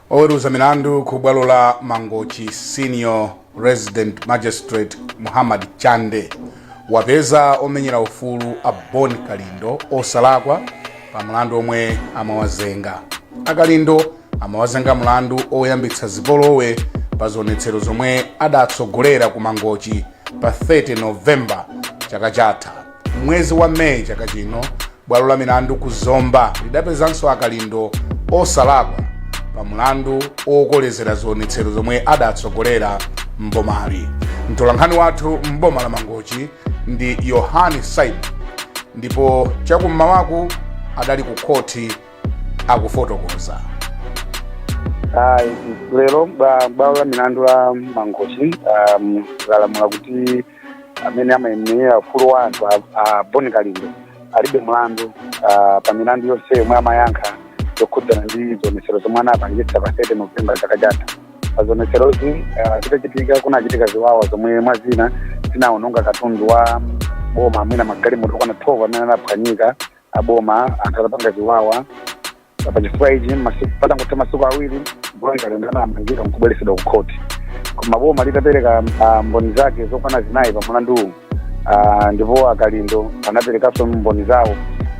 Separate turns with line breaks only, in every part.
Oweruza milandu ku bwalo la Mangochi, Senior Resident Magistrate Muhammad Chande, wapeza omenyera ufulu a Bon Kalindo osalakwa pa mlandu omwe amawazenga. Akalindo amawazenga mlandu oyambitsa zipolowe pa zionetsero zomwe adatsogolera ku Mangochi pa 30 Novemba chaka chatha. Mwezi wa Meyi chaka chino, bwalo la milandu ku Zomba lidapezanso Akalindo osalakwa pa mlandu okolezera zionetsero zomwe adatsogolera mbomali. Mtolankhani wathu mboma la Mangochi ndi Yohani Simon, ndipo chakummawaku adali ku khoti akufotokoza.
Ayi, lero bwalo la milandu la Mangochi lalamula kuti amene amayimirira ufulu wa anthu a Bon Kalindo alibe mlandu pa milandu yonse yomwe amayankha yokhudzana ndi zionetsero zomwe anapangitsa pa 30 November chaka chatha. Pa zionetserozi zitachitika, kunachitika ziwawa zomwe mwazina zinawononga katundu wa boma, mwina magalimoto okwana 12 amene anaphwanyika aboma anthu atapanga ziwawa. Pachifukwa ichi, patangotha masiku 2, Bon Kalindo anamangidwa nkubweresedwa ku khoti. Koma boma litapereka mboni zake zokwana zinayi pa mlanduwu, ndipo Akalindo anaperekanso mboni zawo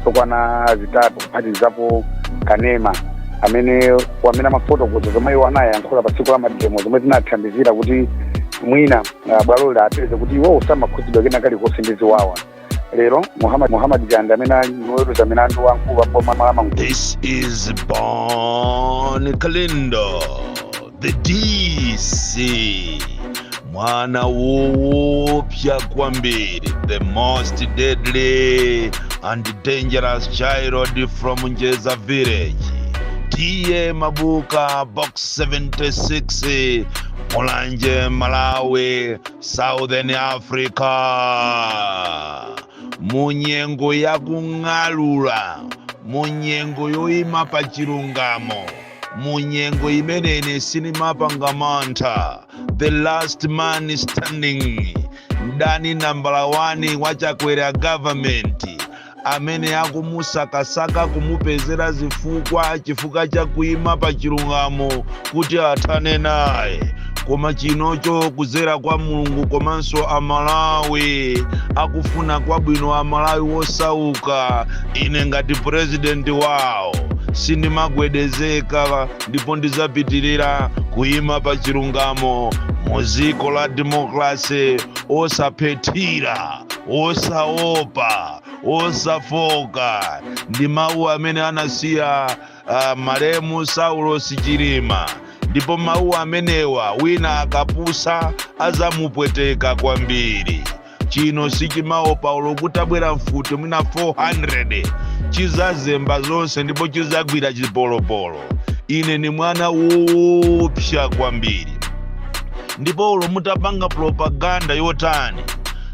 zokwana zitatu, kuphatikizapo kanema amene amafotokoza zomwe iwo anayankhula pa tsiku la mademo, zomwe zinathandizira kuti mwina bwalo apeze kuti iwo samakhudzidwa kena kalikonse ndi ziwawa. Lero Muhammad Chande, amene ali woweruza milandu wamkulu wa boma la Mangochi.
This is Bon Kalindo, the DC, mwana woopsa kwambiri, the most deadly and dangerous child from Njeza village, T/A Mabuka, Box 76, Mulanje, Malawi, Southern Africa. Munyengo yakung'alula, munyengo yoyima pa chilungamo, munyengo imene ine sinimapanga mantha, the last man standing, mdani nambala 1 waChakwera government, amene akumusakasaka kumupezera zifukwa chifukwa cha kuima pa chilungamo kuti athane naye. Koma chinocho, kuzera kwa Mulungu komanso Amalawi akufuna kwabwino, Amalawi wosauka, ine ngati purezidenti wawo sindimagwedezeka ndipo ndizapitirira kuyima pa chilungamo mu dziko la demokrasi, osaphethira, osaopa, osafoka. Ndi mawu amene anasiya malemu Saulos Chilima, ndipo mawu amenewa wina akapusa azamupweteka kwambiri. Chino sichimaopa olo kutabwera mfuti mwina 400, chizazemba zonse ndipo chizagwira chipolopolo. Ine ni mwana woopsa kwambiri, ndipo ulo mutapanga propaganda yotani,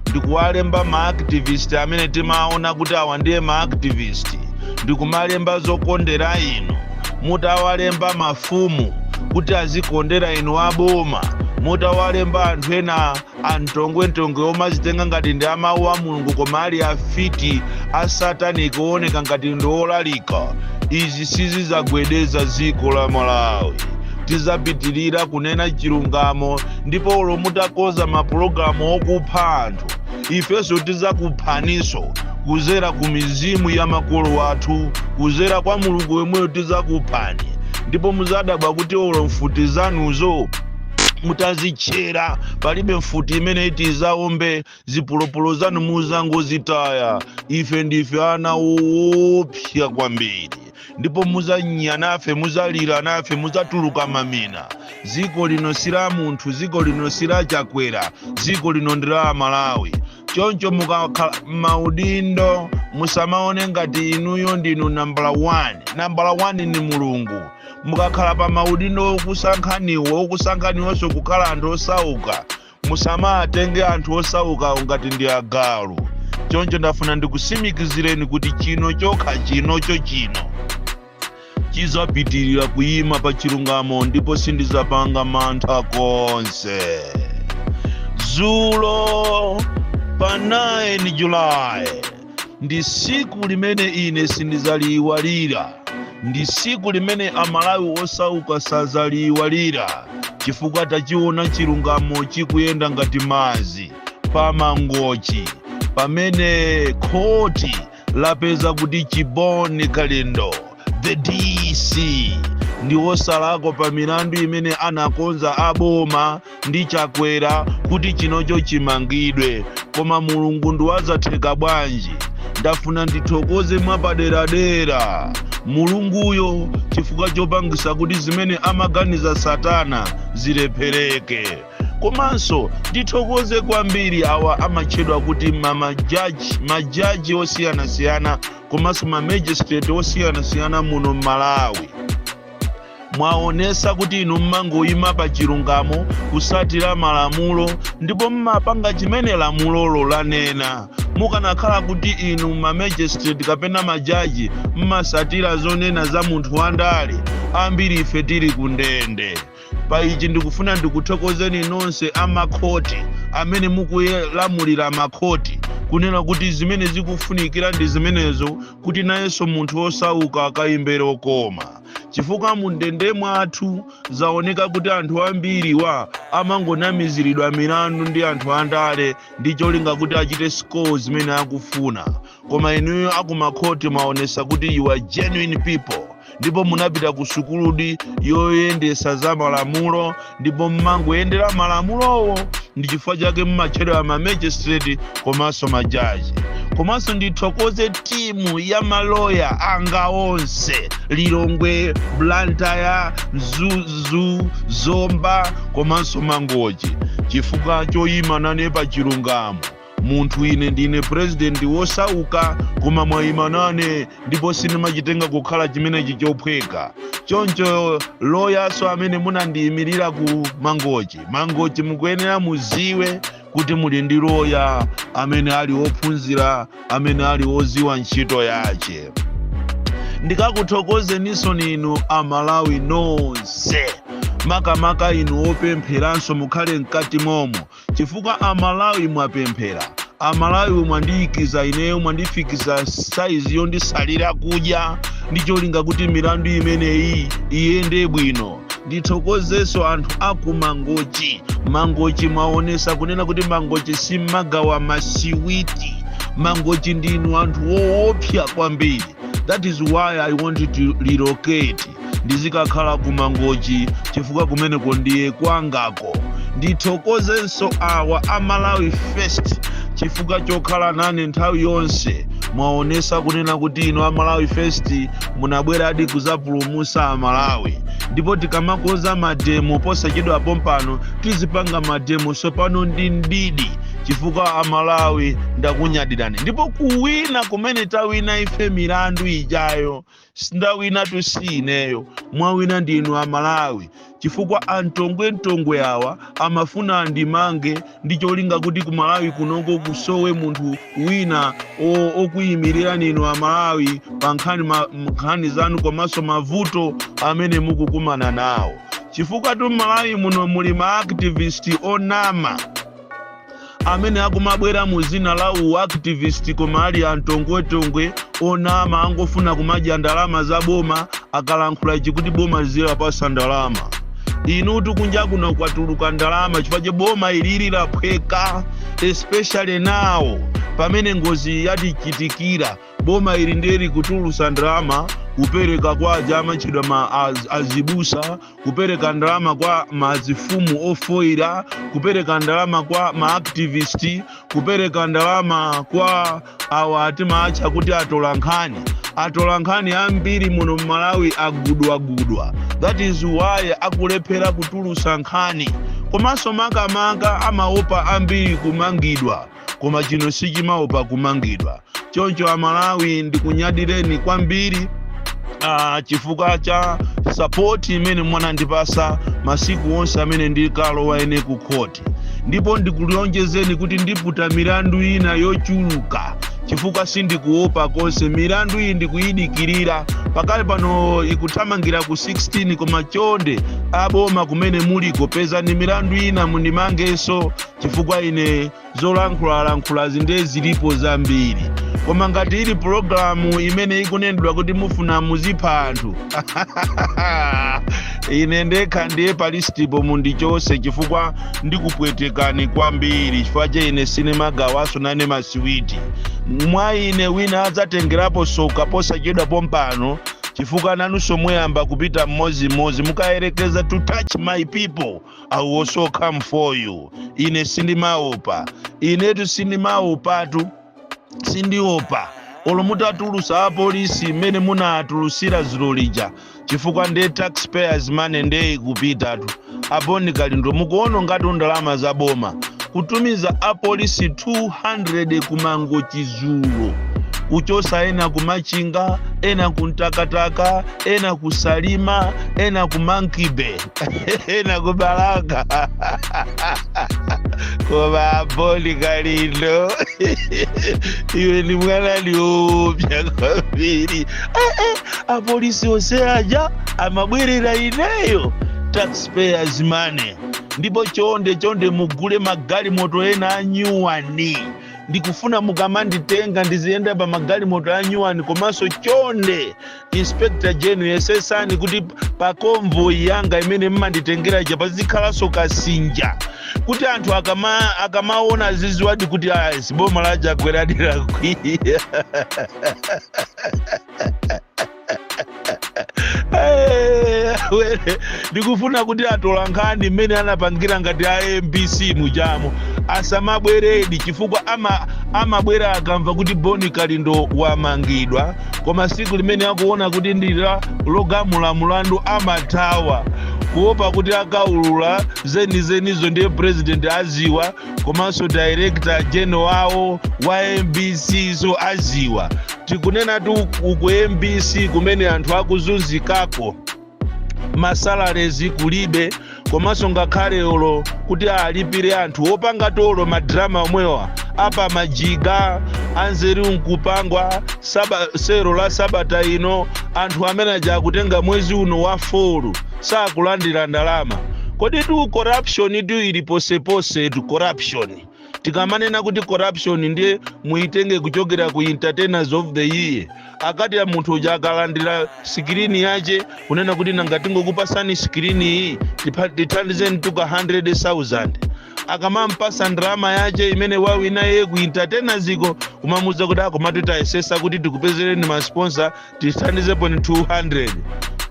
ndikuwalemba maactivist amene timaona kuti awa ndiye maactivist, ndikumalemba zokondera inu, mutawalemba mafumu kuti azikondera inu aboma, mutawalemba anthu ena amtongwentongwe omazitenga ngati ndi amawu a Mulungu koma ali afiti a satanic ooneka ngati ndi olalika, izi sizizagwedeza dziko la Malawi. Tizapitirira kunena chilungamo, ndipo ulo mutakoza mapulogalamu okupha anthu, ifenso tizakuphaninso kuzera ku mizimu ya makolo athu, kuzera kwa Mulungu yomweyo tizakuphani. Ndipo muzadabwa kuti olo mfuti zanuzo mutazitchera, palibe mfuti imene iti izaombe. Zipolopolo zanu muzangozitaya. Ife ndife ana woopsa kwambiri, ndipo muzanya nafe, muzalira nafe, muzatuluka mamina. Dziko lino si la munthu, dziko lino si la Chakwera, dziko lino ndi la Malawi. Choncho mukakhala maudindo, musamaone ngati inuyo ndinu nambala 1. Nambala 1 ni Mulungu. Mukakhala pa maudindo okusankhaniwo, okusankhaniwonso kukhala anthu osauka, musamatenge anthu osauka ngati ndi agalu. Choncho ndafuna ndikusimikizireni kuti chino chokha chinocho chino chizapitirira kuyima pa chilungamo, ndipo sindizapanga mantha konse. Zulo pa 9 Julayi ndi siku limene ine sindizaliyiwalira. Ndi siku limene Amalawi osauka sazaliyiwalira, chifukwa tachiona chilungamo chikuyenda ngati madzi pa Mangochi, pamene khoti lapeza kuti Chiboni Kalindo, the DC, ndi osalakwa pa milandu imene anakonza aboma ndi Chakwera kuti chinocho chimangidwe. Koma Mulungu ndiwazatheka bwanji! Ndafuna ndithokoze mwapaderadera Mulunguyo chifukwa chopangisa kuti zimene amaganiza Satana zilephereke. Komanso ndithokoze kwambiri awa amatchedwa kuti mamajaji, majaji osiyanasiyana komanso ma magistrate osiyanasiyana muno m'Malawi. Mwaonesa kuti inu mmangoyima pa chilungamo, kusatira malamulo, ndipo mmapanga chimene lamulolo lanena. Mukanakhala kuti inu ma magistrate kapena majaji mmasatira zonena za munthu wandale, ambiri ife tili ku ndende. Pa ichi ndikufuna ndikuthokozeni nonse amakhoti amene mukulamulira makhoti, kunena kuti zimene zikufunikira ndi zimenezo, kuti nayenso munthu osauka akayimbere okoma, chifukwa mu ndende mwathu zaoneka kuti anthu ambiri wa amangonamiziridwa milandu ndi anthu andale ndi cholinga kuti achite score zimene akufuna. Koma inuyo akumakhoti mwaonesa kuti you are genuine people, ndipo munapita ku sukuludi yoyendesa za malamulo, ndipo mmangoyendera malamulowo. Ndi chifukwa chake mmatchedwa ma magistrate komanso majaji. Komanso ndithokoze timu ya maloya anga onse, Lilongwe, Blantyre, Mzuzu, Zomba komanso Mangochi, chifukwa choyima nane pa chilungamo. Munthu ine ndine purezidenti wosauka, koma mwayima nane, ndipo sindimachitenga kukhala chimenechi chophweka. Choncho loyaso amene munandiyimirira ku Mangochi, Mangochi mukuyenera muziwe kuti muli ndi loya amene ali ophunzira, amene ali oziwa ntchito yache. Ndikakuthokozeninso inu Amalawi nonse, makamaka inu opempheranso mukhale mkati momo, chifukwa Amalawi mwapemphera, Amalawi mwandiyikiza ineyo, mwandifikisa saizi yondisalira kudya ndi cholinga kuti milandu imeneyi iyende bwino. Ndithokozenso anthu aku Mangochi. Mangochi mwaonesa kunena kuti Mangochi simmagawa masiwiti. Mangochi ndinu anthu woopsa kwambiri. That is why I want to relocate, ndizikakhala ku Mangochi, chifukwa kumeneko ndiye kwangako. Ndithokozenso awa a Malawi First chifukwa chokhala nane nthawi yonse. Mwaonesa kunena kuti inu a Malawi First munabweradi kuzapulumusa Amalawi. Ndipo tikamakonza mademo posachedwa pompano, tizipanga mademo sopano ndi ndidi, chifukwa Amalawi ndakunyadirani. Ndipo kuwina kumene tawina ife milandu ijayo, sindawina si ineyo, mwawina ndinu Amalawi, chifukwa antongwentongwe awa amafuna andimange ndi cholinga kuti ku Malawi kunoko kusowe munthu wina okuyimirira inu Amalawi pa nkhani nkhani zanu komanso mavuto amene mukukumana nawo, chifukwa tu Malawi muno muli ma activist onama amene akumabwera mu zina la uactivist, koma ali antongwetongwe onama, angofuna kumadya ndalama za boma. Akalankhula ichi kuti boma lizilapasa ndalama, inutu kunja kuno kwatuluka ndalama, chifukwa che boma ilili laphweka, especially now pamene ngozi yatichitikira. Boma ili ndiye likutulusa ndalama kupereka kwa aja amatchedwa ma azibusa, kupereka ndalama kwa mazifumu ofoira, kupereka ndalama kwa maactivist, kupereka ndalama kwa awa atimaatcha kuti atola nkhani. Atola nkhani ambiri muno mMalawi agudwagudwa. That is why akulephera kutulusa nkhani, komanso makamaka amaopa ambiri kumangidwa, koma chino sichimaopa kumangidwa. Choncho Amalawi, ndikunyadireni kwambiri chifukwa cha support imene mwanandipasa masiku onse amene ndikalowa ene ku khoti. Ndipo ndikulonjezeni kuti ndiputa milandu ina yochuluka, chifukwa sindikuopa konse. Milandu iyi ndikuyidikirira, pakali pano ikuthamangira ku 16. Koma chonde aboma kumene muliko, pezani milandu ina mundimangenso, chifukwa ine zolankhulalankhulazi ndiye zilipo zambiri. Koma ngati ili pulogalamu imene ikunenedwa kuti mufuna muzipha anthu, ine ndekha ndiye pa listipo mundichose, chifukwa ndikupwetekani kwambiri, chifukwa che ine sinimagawaso nane masiwiti. Mwa ine wina adzatengerapo soka posachedwa pompano, chifukwa nanunso muyamba kupita mmodzi, mukayerekeza to touch my people, I will also come for you. Ine sindimaopa, inetu sindimaopatu, sindiopa olo mutatulusa apolisi mmene munatulusira zulo lija, chifukwa ndiye taxpayers money ndiye ikupitatu. A Bon Kalindo, mukuona ngati ndalama za boma kutumiza apolisi 200 kuMangochi zulo, kuchosa ena kumachinga, ena kuntakataka, ena kusalima, ena kumankibe, ena kubalaka. Koma a Bon Kalindo, iwe ni mwana liopya kwambiri. Apolisi onse aja amabwerera ineyo, taxpayers money. Ndipo chonde chonde, mugule magalimoto ena anyuwani. Ndikufuna mukamanditenga ndiziyenda pa magalimoto anyuwani. Komanso chonde, Inspector General, yesesani kuti pa convoy yanga imene mmanditengera ija pazikhalanso kasinja, kuti anthu akamaona aziziwadi kuti aya boma la Chakwera lakwiya. Were, ndikufuna kuti atola nkhani mmene anapangira ngati a MBC mujamo asamabweredi, chifukwa amabwera akamva kuti Bon Kalindo wamangidwa, koma siku limene akuona kuti ndila logamula mulandu amathawa, kuopa kuti akaulula zenizenizo ndiye president aziwa, komanso director general wawo wa MBC so aziwa. Tikunena tu ku MBC kumene anthu akuzunzikako, ma salaries kulibe, komanso ngakhale olo kuti alipire anthu opanga tolo ma drama omwewa apa majiga anzeru nkupangwa sero la sabata ino, anthu amene aja akutenga mwezi uno wa 4 sakulandira ndalama. Kodi tu corruption tu ili posepose tu? Corruption, tikamanena kuti corruption, ndiye muitenge kuchokera ku Entertainers of the Year. Akati ya munthu uja akalandira screen yache, kunena kuti nanga tingokupasani screen iyi, tithandizeni tuka 100,000, akamampasa ndalama yache imene wawina iye ku Entertainers iko, kumamuza kuti akomatu tayesesa kuti tikupezereni ma sponsor, tithandizepo ni 200.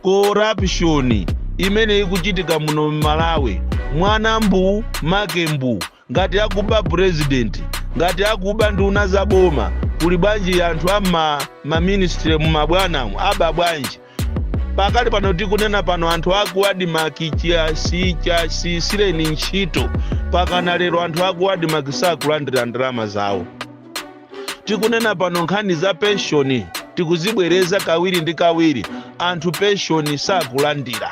Corruption imene ikuchitika muno mMalawi, mwana mbu make mbu. Ngati akuba president, ngati akuba nduna za boma, kuli bwanji anthu ama ma ministry mumabwanamu aba bwanji? Pakali pano tikunena pano, anthu aku ADMARC chiyasisireni ntchito, pakana lero anthu aku ADMARC sakulandira ndalama zawo. Tikunena pano, nkhani za penshoni tikuzibwereza kawiri ndi kawiri, anthu penshoni sakulandira.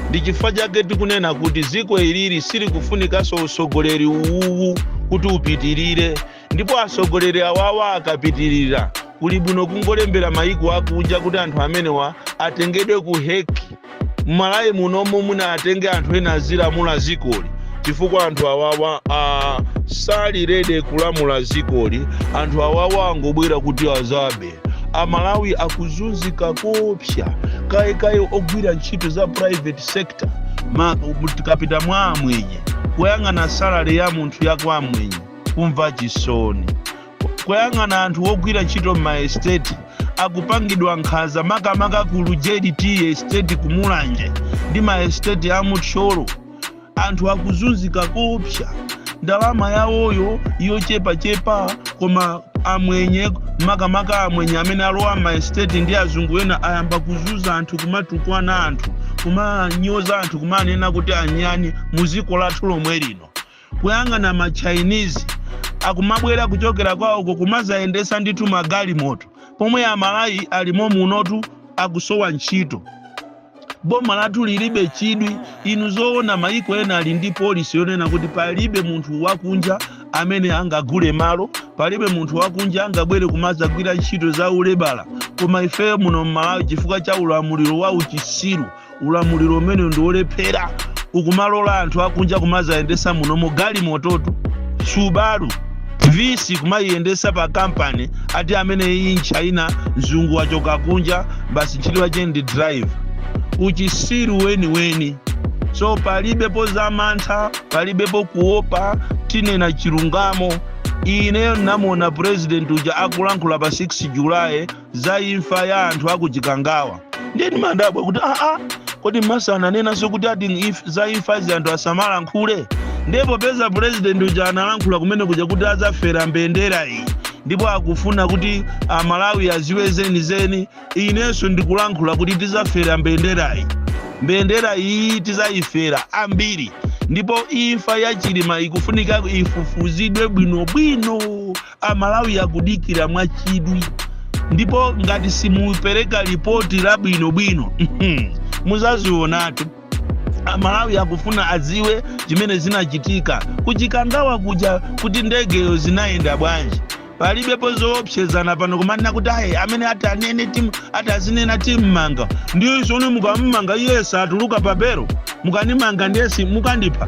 Ndi chifukwa chake tikunena kuti ziko ilili silikufunikanso usogoleri uwuwu kuti upitirire, ndipo asogoleri awawa akapitirira, kuli bwino kungolembera mayiko akunja kuti anthu amenewa atengedwe ku Hague. Mmalawi munomo muna atenge anthu ena azilamula zikoli, chifukwa anthu awawa sali ready kulamula zikoli. Anthu awawa angobwera kuti azabe. Amalawi akuzunzika kopsa, kayekaye ogwira ntchito za private sector. Tikapita mwa amwenye, kuyang'ana salary ya munthu yakwa amwenye, kumva chisoni. Kuyang'ana anthu ogwira ntchito m'ma estate akupangidwa nkhanza, makamaka ku Lujeri Tea Estate kumulanje ndi ma estate a muThyolo, anthu akuzunzika kopsa. Ndalama yawoyo yochepachepa, koma amwenye, makamaka amwenye amene alowa ma estate ndi azungu ena, ayamba kuzunza anthu, kumatukwana anthu, kumanyoza anthu, kumanena kuti anyani muziko lathu lomwe lino. Kuyang'ana ma Chinese akumabwera kuchokera kwawoko kumazayendesa ndithu magalimoto, pomwe Amalawi alimo munotu akusowa ntchito. Boma lathu lilibe chidwi. Inu zoona, mayiko ena ali ndi policy yonena kuti palibe munthu wakunja amene angagule malo, palibe munthu wakunja angabwere kumazagwira ntchito za ulebala. Koma ifeyo muno mMalawi, chifukwa cha ulamuliro wa uchisiru, ulamuliro umene ndi wolephera, ukumalola anthu akunja kumazayendesa munomo galimototu, Subaru Vitz kumayiyendesa pa kampani, ati amene iyi nchina, mzungu wachoka kunja, basi ntchito yache ndi drive. Uchisiru weniweni. So palibepo zamantha, palibepo kuopa, tinena chilungamo. Ineyo namuona President uja akulankhula pa 6 Julayi za imfa ya anthu akuchikangawa. Ndiye ndimadabwa kuti aa, kodi masa ananenanso kuti ati za imfazi anthu asamalankhule? Ndipo popeza President uja analankhula kumene kuja kuti adzafera mbendera iyi, ndipo akufuna kuti Amalawi aziwe zenizeni, inenso ndikulankhula kuti tizafera mbendera iyi. Mbendera iyi tizayifera ambiri. Ndipo imfa ya Chilima ikufunika ifufuzidwe bwinobwino. Amalawi akudikira mwachidwi, ndipo ngati simupereka ripoti la bwinobwino, muzazionatu. Amalawi akufuna adziwe chimene zinachitika kuchikangawa kuja, kuti ndegeyo zinayenda bwanji. Palibepo zoopsezana pano kumanena kuti ayi, amene ati anene timu, ati azinena timmanga. Ndiyo isoni mukammanga, iye satuluka papero. Mukanimanga ndiyesi mukandipha.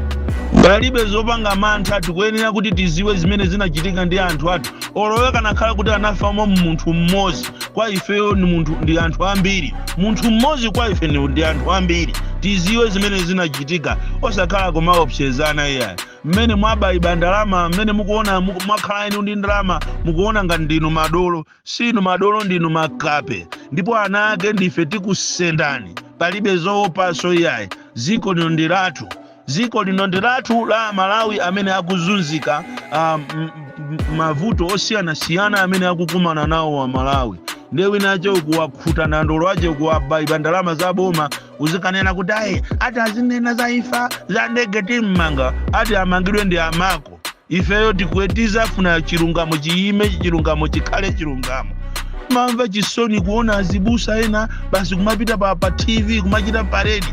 Palibe zopanga mantha. Tikuyenera kuti tiziwe zimene zinachitika ndi anthu athu. Olowe kanakhala kuti anafamo munthu mmodzi, kwa ifeyo ni munthu, ndi anthu ambiri. Munthu mmodzi kwa ife ndi anthu ambiri. Tiziwe zimene zinachitika, osakhala kumaopsezana iyayi. Mmene mwabayiba ndalama, mmene mukuona mwakhala inu ndi ndalama, mukuona ngati ndinu madolo. Sinu madolo, ndinu makape, ndipo ana ake ndife tikusendani. Palibe zoopaso iyayi. Ziko lino ndi lathu, ziko lino ndi lathu la Malawi amene akuzunzika, mavuto osiyanasiyana amene akukumana nawo wa Malawi. Ndiye winache ukuwakhuta nandolo ache, ukuwabayiba ndalama za boma, uzikanena kuti ayi, ati azinena za imfa za ndege timmanga. Ati amangidwe ndi amako. Ifeyo tizafuna chilungamo chiyime, chilungamo chikhale chilungamo. Mamva chisoni kuona azibusa ena basi kumapita pa TV kumachita parade,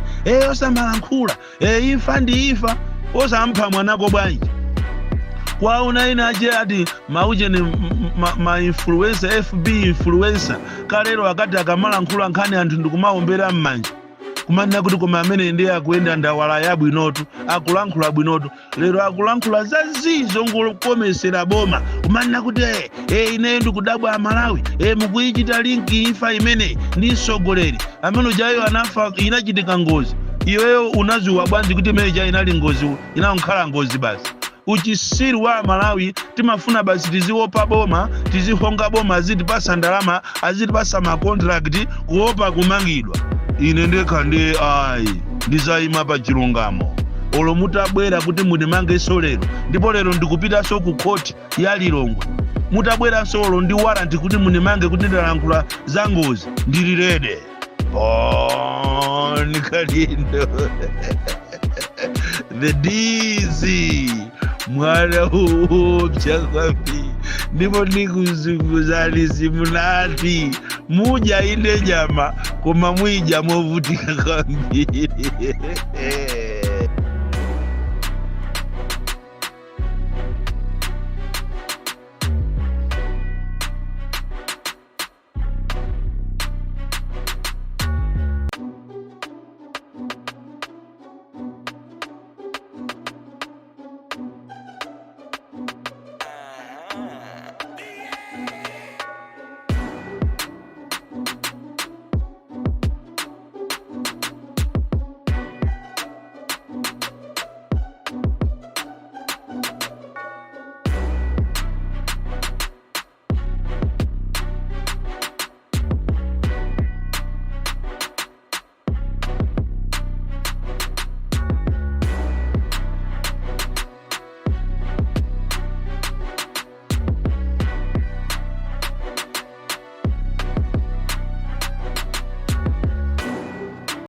osamalankhula, imfa ndi imfa. Osampha mwanako bwanji? Kwaona ina ache ati mauchene ma influencer, FB influencer, kalero akati akamalankhula nkhani anthu ndikumaombera m'manja, kumanena kuti koma amene ndiye akuyenda ndawala yabwinotu, akulankhula bwinotu. Lero akulankhula zazi zongokomesera boma, kumanena kuti ineyo ndikudabwa Amalawi, mukuyichita link imfa imene ndi mtsogoleri amene ujayo anafa, inachitika ngozi. Iweyo unaziwa bwanji kuti imene ija inali ngozi? Inakhala ngozi basi. Uchisiru wa Malawi. Timafuna basi tiziopa boma, tizihonga boma, azitipasa ndalama, azitipasa ma contract, kuopa kumangidwa. Ine ndekha ndi ayi, ndizayima pa chilungamo olo mutabwera kuti mundimangenso lero. Ndipo lero ndikupitanso ku khoti ya Lilongwe. Mutabweranso olo ndi warrant kuti mundimange kuti ndalankhula za ngozi, ndili ready. Bon Kalindo, the DC, mwana uopya kwambiri, ndipo ndikuzunguzani. Simunati mudya inde nyama, koma mwidya movutika kwambiri.